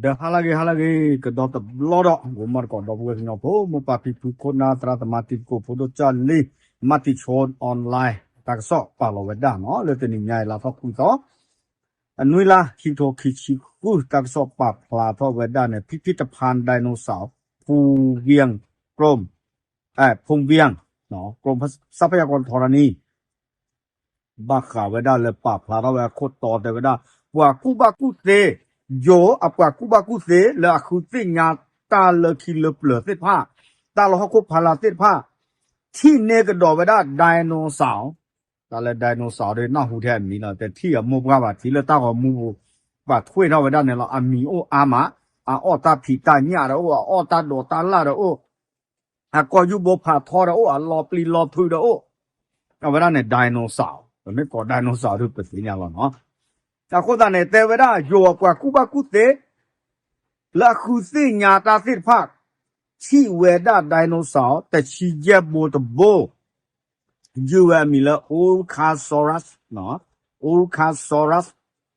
ဒီးဟါလၢအဂ့ၤ ဟါလၢအဂ့ၤ ကဒီးတဘျီဒီး ဂီၤမီၢ်တကိး ဒီပုၢ်ဝဲၢ်ကညီဖိ မိၢ်ပၢ်ဖံဖု ခိၣ်နၢ်သရၣ်သမါ တံၤသကိးဖိဒိၣ်ကၢ်လံ မၤတံၤဆိ online တၢ်ကစီၣ်ပာ်လီၤဝဲဒၣ်နီၤ လၢတနံၤညါအံၤ လါထီၣ်ခွံသီ အနွံလါ ခံကထိခံဆံဃု တၢ်ကစီၣ်ပာ်ဖျါထီၣ်ဝဲဒၣ်န့ၣ် พิพิธภัณฑ์ไดโนเสาร์ ภูเวียง กรม เอ่อ ภูเวียง กรมทรัพยากรธรณี ဘၣ်ဃးဝဲဒၣ်လၢပာ်ဖျါထီၣ်ဝဲအခိၣ်တီတဲဝဲဒၣ် ပှၤကူၣ်ဘၣ်ကူၣ်သ့ ယိၤအပှၤကူၣ်ဘၣ်ကူၣ်သ့ လၢအဃုသ့ၣ်ညါတၢ်လၢခံလၢပျၢၤသ့ၣ်တဖၣ် တၢ်လၢဟီၣ်ခိၣ်ဖီလာ်သ့ၣ်တဖၣ် ထံၣ်န့ၢ်ကဒီးဝဲဒၣ် dinosaur တၢ်လၢ dinosaur ဒီးနၢ်ဟူထဲအမံၤလီၤ တထံၣ်အမိၢ်ပှၢ်ဘၣ် ထံၣ်လၢတၢ်ဂီၤမူပူၤ ပာ်ထွဲထီၣ်ဝဲဒၣ်န့ၣ်လီၤ အမံၤအိၣ်အါမး အအီၣ်တၢ်ဖံးတၢ်ညၣ်ဒီးအိၣ် အအီၣ်တၢ်ဒိးတၢ်လၣ်ဒီးအိၣ် အကိာ်ယူၢ်ဘိဖးထီဒီးအိၣ် အလီၤပျံၤလီၤဖုးဒီးအိၣ် အဝဲဒၣ်န့ၣ် dinosaur ပမ့ၢ်ကိး dinosaur ဒုးပသ့ၣ်ညါလီၤနီၤ အဃိသတးန့ၣ် တဲဝဲဒၣ် ယိၤအပှၤကူၣ်ဘၣ်ကူၣ်သ့ လၢအဃုသ့ၣ်ညါတၢ်သ့ၣ်တဖၣ် ထံၣ်ဝဲဒၣ် dinosaur တဆံယဲၢ်ဘိတဘိ ယုၢ်ဝဲအမံၤလၢ Orcharsaurus Orcharsaurus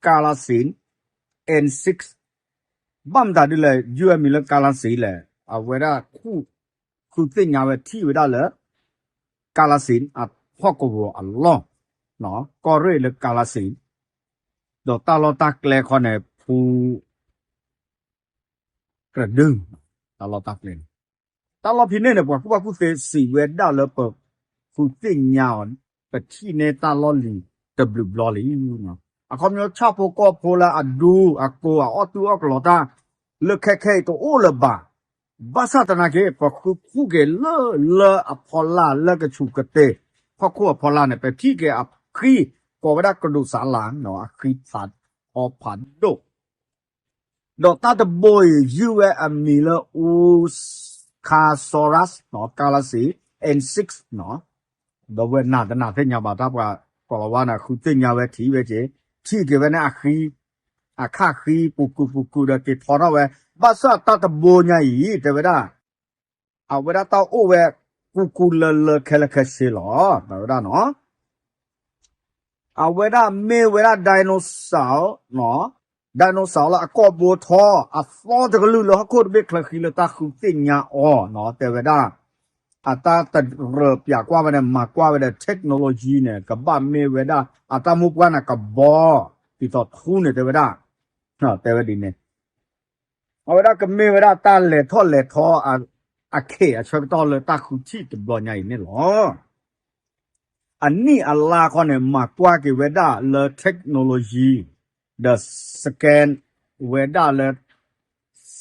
calasin N six ဘၣ်မတၤဒ်လဲၣ် ယုၢ်ဝဲအမံၤလၢ calasin လဲၣ် အဝဲဒၣ် ဃုသ့ၣ်ညါဝဲထံၣ်ဝဲဒၣ်လၢ calasin အဟီၣ်ကဝီၤအလီၢ် ကီၢ်ရ့ၣ်လၢ calasin ဒီးတၢ်လီၢ်တၢ်ကျဲခီန့ၣ် ဖူ ကြၢးဒု တၢ်လီၢ်တၢ်ကျဲန့ၣ် တၢ်လီၢ်ဖဲန့ၣ်န့ၣ် ပှၤကူၣ်ဘၣ်ကူၣ်သ့စံးဝဲဒၣ်လၢပဃုသ့ၣ်ညါအီၤ ပထံၣ်န့ၢ်တၢ်လီၢ်လံၤတဘျုးဘျီလံ အခီပညီဆၣ်ဖိကီၢ်ဖိလၢအဒူအကိးအအီၣ်တူၢ်အီၣ်ကလီတၢ် လၢခဲခဲအံၤတအိၣ်လၢၤဘၣ် ဘၣ်ဆၣ်သနာ်က့ ပဃုဖှိၣ်က့ၤလၢ လၢအဖီလာ်လၢကဆူးကတ့ၢ် ဟီၣ်ခိၣ်အဖီလာ်န့ၣ် ပထံၣ်က့ၤအဃံ ကိးဝဲဒၣ်ကဒိးစးလၤ အဃံဖးအီဖးဒိၣ် ဒီးတၢ်တဘိအံၤ ယုၢ်ဝဲအမံၤလၢ Orcharsaurus calasin N six ဒီးဝဲနၤတနၤသ့ၣ်ညါဘၣ် တၢ်ပှၤကိးလီၤဝါန့ၣ် ဃုသ့ၣ်ညါဝဲထံၣ်ဝဲက့ၤ ထံၣ်က့ၤဝဲန့ၣ်အဃံ အခၣ်ဃံ ပူၤကုာ်ပူၤကုာ်ဒီးက့ၤထီထီၣ်ဝဲ ဘၣ်ဆၣ်တၢ်တဘိညါအံၤ တဲဝဲဒၣ် အဝဲဒၣ်တၢ်အိၣ်ဝဲ ကူကူလၢလၢခဲလၢာ်ခဲဆ့လီၤ တဲဝဲဒၣ်နီၤ အဝဲဒၣ်မ့ၢ်ဝဲဒၣ် dinosaur dinosaur လၢအကီၢ်ဘိထီ အသီတကလုာ်လၢဟီၣ်ခိၣ်တဘ့ၣ်ချၢဃံလၢတၢ်ဃုသ့ၣ်ညါအီၤနီၤ တဲဝဲဒၣ် အတၢ်တရၢပၠးကွၢ်ဝဲန့ၣ် မၤကွၢ်ဝဲဒီး technology န့ၣ် ကဘၣ်မ့ၢ်ဝဲဒၣ် အတၢ်မိၢ်ပှၢ်န့ၣ်ကဘီ ဒ်သိးထူန့ၣ် တဲဝဲဒၣ် တဲဝဲဒ်န့ၣ် အဝဲဒၣ်ကမ့ၢ်ဝဲဒၣ်တၢ်လဲၤထီၣ်လဲၤထီ အခ့အဆၢကတီၢ်လၢတၢ်ဃုထံၣ်တဘျီညါအံၤန့ၣ်လီၤ. အနံၣ်အလါခီန့ၣ် မၤကွၢ်က့ၤဝဲဒၣ်လၢ technology ဒီး scan ဝဲဒၣ်လၢ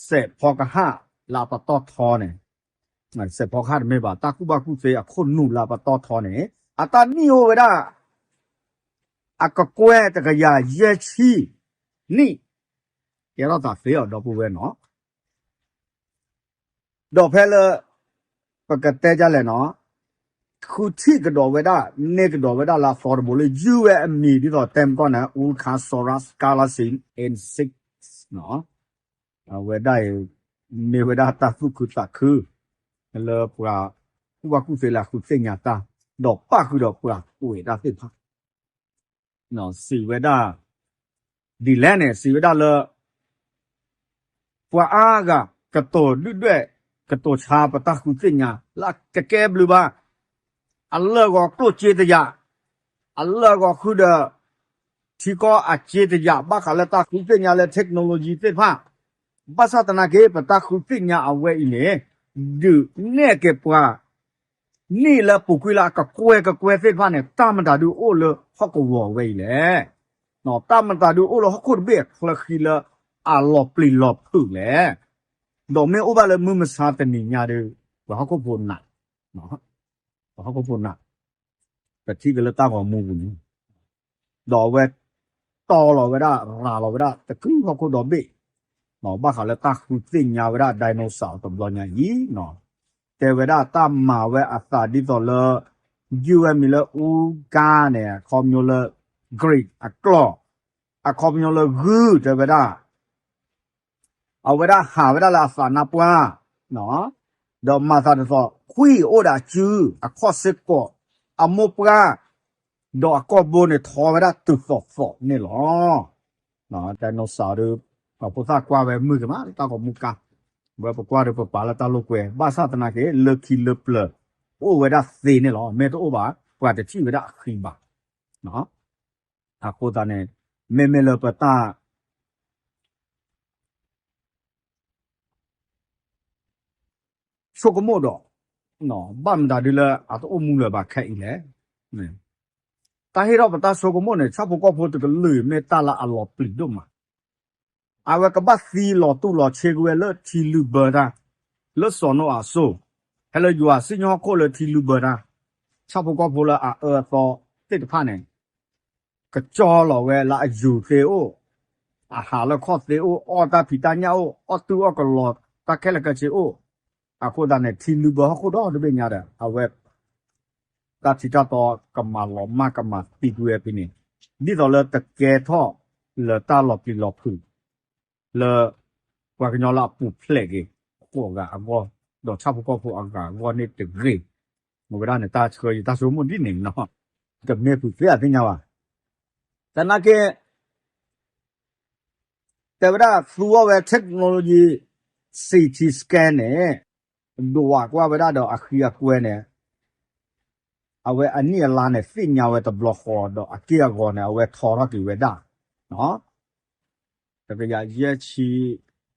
စဲးဖီကဟၣ်လၢအပတီၢ်ထီန့ၣ် စဲးဖီကဟၣ်တမ့ၢ်ဘၣ် တၢ်ကူၣ်ဘၣ်ကူၣ်သ့အခိၣ်နူာ်လၢအပတီၢ်ထီန့ၣ် အတၢ်နံၣ်အိၣ်ဝဲဒၣ် အကကွဲၢ်တကယၤယဲၢ်ဆံနံၣ် ကဲထီၣ်သးသ့အီၤဒီပုၢ်ဝဲၢ်နီၤ ဒီးဖဲလၢ ပကတဲဒ်လဲၣ်နီၤ ဃုထံၣ်ကဒီးဝဲဒၣ် န့ၢ်ကဒီးဝဲဒၣ်လၢအသီတဘိလၢ ယုၢ်ဝဲအမံၤဒ်သိးတဲမကီၢ်န့ၣ် Orcharsaurus calasin N six နီၤ အဝဲဒၣ်အံၤ မ့ၢ်ဝဲဒၣ်တၢ်သူၣ်ခုသးခု လၢပှၤကူၣ်ဘၣ်ကူၣ်သ့လၢအဃုသ့ၣ်ညါတၢ် ဒီးပၣ်ဃုာ်ဒီးပှၤကွဲးတၢ်သ့ၣ်တဖၣ် စံးဝဲဒၣ် ဒ်လဲၣ်န့ၣ် စံးဝဲဒၣ်လၢ ပှၤအါဂၤ ကတိၤဒုၣ်ဒွဲၣ် ကတိၤဆါပတၢ်ဃုသ့ၣ်ညါ လၢကကဲဘျုးဘၣ် အလၢာ်ဂီၤကျိၣ်စ့တယာ် အလၢာ်ဂီၤဃုဒီး ထံကီၢ်အစ့တယာ် ဘၣ်ဃးလၢတၢ်ဃုသ့ၣ်ညါလၢ technology သ့ၣ်တဖၣ် ဘၣ်ဆၣ်သနာ်က့ ပတၢ်ဃုသ့ၣ်ညါအဝဲအံၤန့ၣ် ဒုးနဲၣ်က့ၤပှၤ န့ၢ်လၢပူၤကွံာ်လၢအကကွဲၢ်ကကွဲၢ်သ့ၣ်တဖၣ်န့ၣ် တၢ်မတၤဒုးအိၣ်လၢဟီၣ်ကဝီၤဝဲအံၤလဲၣ်. တၢ်မတၤဒုးအိၣ်လၢဟီၣ်ခိၣ်တဘ့ၣ်အချၢဃံလၢအလီၤပျံၤလီၤဖုးလဲၣ်. ဒီးမ့ၢ်အိၣ်ဘၣ်လၢမုၢ်မဆါတနံၤညါဒီး ပှၤဟီၣ်ခိၣ်ဖိနး ပှၤဟီၣ်ခိၣ်ဖိနး ပထံၣ်က့ၤလၢတၢ်ဂီၤမူပူၤန့ၣ် ဒီးအဝဲတီလီၤဝဲဒၣ် ရၤလီၤဝဲဒၣ် တကုဟီၣ်ခိၣ်ဒီဘ့ၣ် ဘၣ်ဃးလၢတၢ်ဃုသ့ၣ်ညါဝဲဒၣ် dinosaur တဘျီညါအံၤ တဲဝဲဒၣ်တၢ်မၤဝဲအသးဒ်သိးလၢ ယုၢ်ဝဲမံၤလၢ အူကါန့ၣ် အခီပညီလၢ Greek အကျိာ် အခီပညီလၢဂုၢ် တဲဝဲဒၣ် အဝဲဒၣ်ဟးဝဲဒၣ်လၢအသးနါပှၢ် ဒီးမၤသးဒ်သိး ခွံၣ်အိၣ်ဒီးအစု အခီၣ်စ့ၢ်ကီး အမိၢ်ပှၢ် ဒီးအကိာ်ဘိန့ၣ်ထီဝဲဒၣ်တုၤသိးသိးန့ၣ်လီၤ. dinosaur ဒီး ဒီးဖိသၣ်ကွၢ်ဝဲမုာ်က့ၤမး တၢ်ဂီၤမူကါ, ဝဲပကွၢ်ဒီးပပာ်လၢတၢ်လိာ်ကွဲ, ဘၣ်ဆၣ်သနာ်က့ လၢခံလၢပျၢၤ အိၣ်ဝဲဒၣ်သ့န့ၣ်လီၤ. မ့ၢ်တအိၣ်ဘၣ် ပှၤတထံၣ်ဝဲဒၣ်အဃံဘၣ်. အဃိသတးန့ၣ် မ့မ့ၢ်လၢပတၢ် ဆိကမိၣ်ဒီး ဘၣ်မတၤဒ်လၢအတအိၣ်မူလၢၤဘၣ်ခဲအံၤလဲၣ်. တၢ်ဟ့ၣ်ထီၣ်ပတၢ်ဆိကမိၣ်န့ၣ် ဆၣ်ဖိကီၢ်ဖိတကလုာ်မ့ၢ်တၢ်လၢအလီၤပျံၤဒိၣ်မး. အဝဲကဘၣ်သံလီၤတူာ်လီၤဆ့ကွံာ်ဝဲလၢထံလုၢ်ဘၢတၢ်, လၢစီၤနိအၤအစိၤ, ဖဲလၢယွၤစံၣ်ညီၣ်ဟီၣ်ခိၣ်လၢထံလုၢ်ဘၢတၢ်, ဆၣ်ဖိကီၢ်ဖိလၢအအၢအသီသ့ၣ်တဖၣ်န့ၣ် ကကၠီလီၤဝဲလၢအယူၤသ့အိၣ်, အဟးလၢခီၣ်သ့အိၣ်, အီၣ်တၢ်ဖံးတၢ်ညၣ်အိၣ်, အီၣ်တုၤအီၣ်ကလီၤတၢ်ခဲလၢာ်ခဲဆ့အိၣ်, အဃိသတးန့ၣ် ထံလုၢ်ဘၢဟီၣ်ခိၣ်ဒီတဘ့ၣ်ညါဒီး အဝဲ တၢ်ထံတၢ်တီကမၤလီၤမၢ်ကမၤသံကွံာ်ဝဲဖဲန့ၣ်, ဒ်သိးလၢတကဲထီၣ်လၢတၢ်လီၤပျံၤလီၤဖုး လၢပှၤကညီလၢအပူၤဖျဲးက့ၤ ဟီၣ်ခိၣ်အဂၤအဂီၢ်, ဒီးဆၣ်ဖိကီၢ်ဖိအဂၤအဂီၢ်န့ၣ်တဂ့ၤ. အဝဲဒၣ်န့ၣ် တၢ်ဆှၢယတၢ်ဆိကမိၣ်ဒ်န့ၣ်နီၤ, တမ့ၢ်ဖုးသ့အသ့ၣ်ညါဘၣ်. သနာ်က့ တဲဝဲဒၣ်သူအီၤဝဲ technology, C T scan န့ၣ် ဒိးဝးကွၢ်ဝဲဒၣ်ဒီးအဃံအကွဲန့ၣ်, အဝဲအနံၣ်အလါန့ၣ် သ့ၣ်ညါဝဲတဘျီဃီဒီးအက့ၢ်အဂီၤန့ၣ် အဝဲထီထီၣ်က့ၤဝဲဒၣ် တကယၤယဲၢ်ဆံ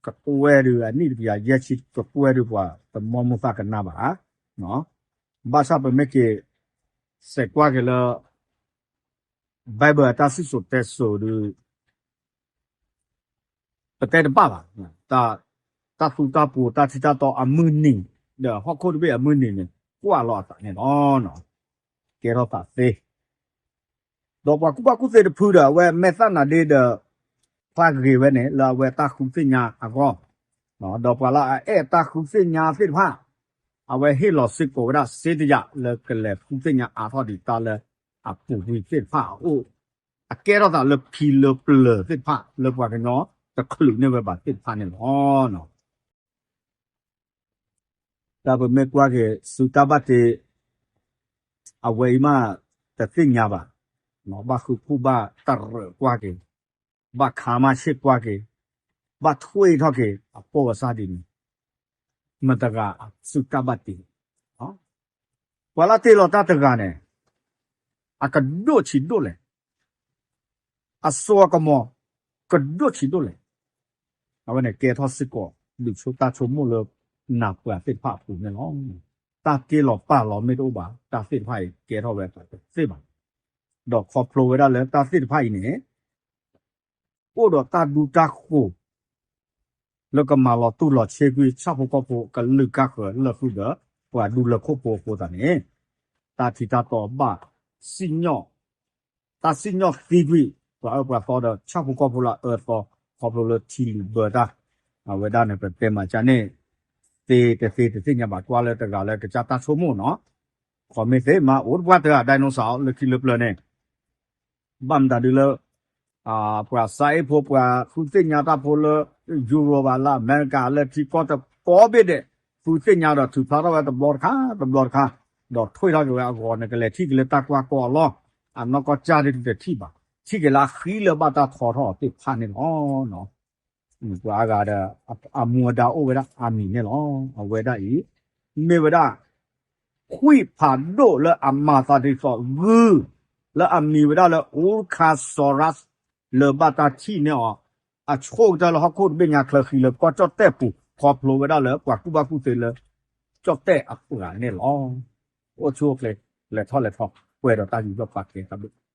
ကကွဲၢ်ဒုး အနံၣ်တကယၤယဲၢ်ဆံကကွဲၢ်ဒုး ပှၤတမီမုၢ်သၣ်ကနၣ်ဘၣ်. ဘၣ်ဆၣ်ပမ့ၢ်က့ၤ စဲးကွၢ်က့ၤလၢ Bible အတၢ်စံၣ်စိၤတဲစိၤဒုး ပတဲတဘၣ်ဘၣ်. တၢ်သူတၢ်ပှိၤ တၢ်ထံတၢ်တီအမုၢ်နံၤ ဒီးဟီၣ်ခိၣ်တဘ့ၣ်အမုၢ်နံၤန့ၣ် ကွၢ်လီၤအသးန့ၣ်လီၤ. ကဲထီၣ်သးသ့ ဒီးပှၤကူၣ်ဘၣ်ကူၣ်သ့တဖုဒီး အဝဲမဲာ်သၣ်နၤဒ့ဒီး ဖျါဂ့ၤဝဲန့ၣ် လၢအဝဲတၢ်ဃုသ့ၣ်ညါအဂီၢ်, ဒီးပှၤလၢအအဲၣ်တၢ်ဃုသ့ၣ်ညါသ့ၣ်တဖၣ် အဝဲဟ့ၣ်လီၤစ့ၢ်ကီးဝဲဒၣ်စ့တယၤ လၢကလဲၤဃုသ့ၣ်ညါအါထီၣ်ဒံးတၢ်လၢအပူၤကွံာ်သ့ၣ်တဖၣ်အအိၣ်, အကဲထီၣ်သးလၢခံလၢပျၢၤသ့ၣ်တဖၣ် လၢပှၤကညီတချုးန့ၢ်ဝဲဘၣ်သ့ၣ်တဖၣ်န့ၣ်လီၤ. တၢ်ပမ့ၢ်ကွၢ်က့ၤ စုတၢ်ဘၣ်တ့ အဝဲအံၤမး တသ့ၣ်ညါဘၣ်, ဘၣ်ဃုဖှိၣ်ဘၣ်တရၢးကွၢ်က့ၤ, ဘၣ်ခါမးဆ့ၣ်ကွၢ်က့ၤ, ဘၣ်ထွ့ထီၣ်က့ၤ အပိာ်အစၢ်ဒ်န့ၣ်, မတၤတဂၤအစုတၢ်ဘၣ်တ့, ပှၤလၢတ့လီၤတၢ်တဂၤန့ၣ် အကဒိၣ်ဆံးဒိၣ်လဲၣ်, အစိအကမီၤ ကဒိၣ်ဆံးဒိၣ်လဲၣ်. အဝဲန့ၣ်ကဲထီၣ်စ့ၢ်ကီး ဒုးဆိတၢ်ဆိကမိၣ်လၢနၢ်ပၢၢ်သ့ၣ်တဖၣ်အပူၤန့ၣ်လီၤ. တၢ်တ့လီၤပာ်လီၤမ့ၢ်တအိၣ်ဘၣ် တၢ်သ့ၣ်တဖၣ်အံၤကဲထီၣ်ဝဲတသ့ဘၣ်. ဒီးခီဖျိဝဲဒၣ်လၢတၢ်သ့ၣ်တဖၣ်အံၤန့ၣ် အိၣ်ဒီးတၢ်ဒူတၢ်ဃိၤ လၢကမၤလီၤတူၢ်လီၤဆ့ကွံာ် ဆၣ်ဖိကီၢ်ဖိကလုာ်ကၢ်ဃၢၤလၢာ်ဃုာ်ဒီး ပှၤဒူလၢၢ်ခိၣ်ဖိအဃိသတးန့ၣ်, တၢ်ထံတၢ်တီဘၣ်စံၣ်ညီၣ်, တၢ်စံၣ်ညီၣ်သံကွံာ် ပှၤအၢပှၤသီဒီး ဆၣ်ဖိကီၢ်ဖိလၢအအၢသီ ခီဖျိလၢထံလုၢ်ဘၢတၢ်, အဝဲဒၣ်န့ၣ် ပတဲမၤကန့ၣ် သ့တသ့တသ့ၣ်ညါဘၣ် ကွၢ်လၢတဂၤလၢကစၢ်တၢ်ဆိကမိၣ်နီၤ, ခီမ့ၢ်သ့မး အိၣ်တပှၢ်တဂၤ ဒိၣ်စၢ် လၢခံလၢပျၢၤန့ၣ် ဘၣ်မတၤဒုးလၢ ပှၤစါအ့ၣ်ဖိ ပှၤဃုသ့ၣ်ညါတၢ်ဖိလၢ ယူရိပၤ လၢအမဲရကၤ လၢထံကီၢ်တကိးဘ့ၣ်ဒဲး ဃုသ့ၣ်ညါဒီးထုးဖျါထီၣ်ဝဲတဘျီတခါ တဘျီတခါ, ဒီးထွ့ထီၣ်က့ၤဝဲအဂီၢ်န့ၣ် ကလဲၤထံၣ်က့ၤလၢတၢ်ကွၢ်ကီအလီၢ်, အနီၢ်ကီၢ်ကၢ်ဒ်တထံၣ်ဘၣ်, ထံၣ်က့ၤလၢအဃံလၢဘၣ်တၢ်ထီထီၣ်သ့ၣ်တဖၣ်န့ၣ်လီၤ. ပှၤအါဂၤဒီး အမူအဒါအိၣ်ဝဲဒၣ်အါမံၤန့ၣ်လီၤ. အဝဲဒၣ်အံၤ မ့ၢ်ဝဲဒၣ် ခွံၣ်ဖးဒိၣ်လၢအမၤသးဒ်သိးဂုၢ် လၢအမံၤဝဲဒၣ်လၢ Ultra Soros လၢဘၣ်တၢ်ထံၣ်န့ၢ်အီၤ အဆိကတၢၢ်လၢဟီၣ်ခိၣ်တဘ့ၣ်ညါချၢဃံလၢကီၢ်ကၠီၣ်တဲၣ်ပူၤ ခီဖျိဝဲဒၣ်လၢပှၤကူၣ်ဘၣ်ကူၣ်သ့လၢ ကၠီၣ်တဲၣ်အပှၤန့ၣ်လီၤ. အိၣ်ဆူၣ်အိၣ်ချ့ လဲၤထီၣ်လဲၤထီ ပှဲၤဒီးတၢ်ယူးယီၣ်ပာ်ကဲတၢ်ဘျုး